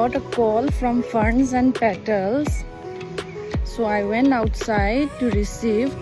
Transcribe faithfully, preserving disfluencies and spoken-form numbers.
Got a call from Ferns and Petals. So I went outside to receive.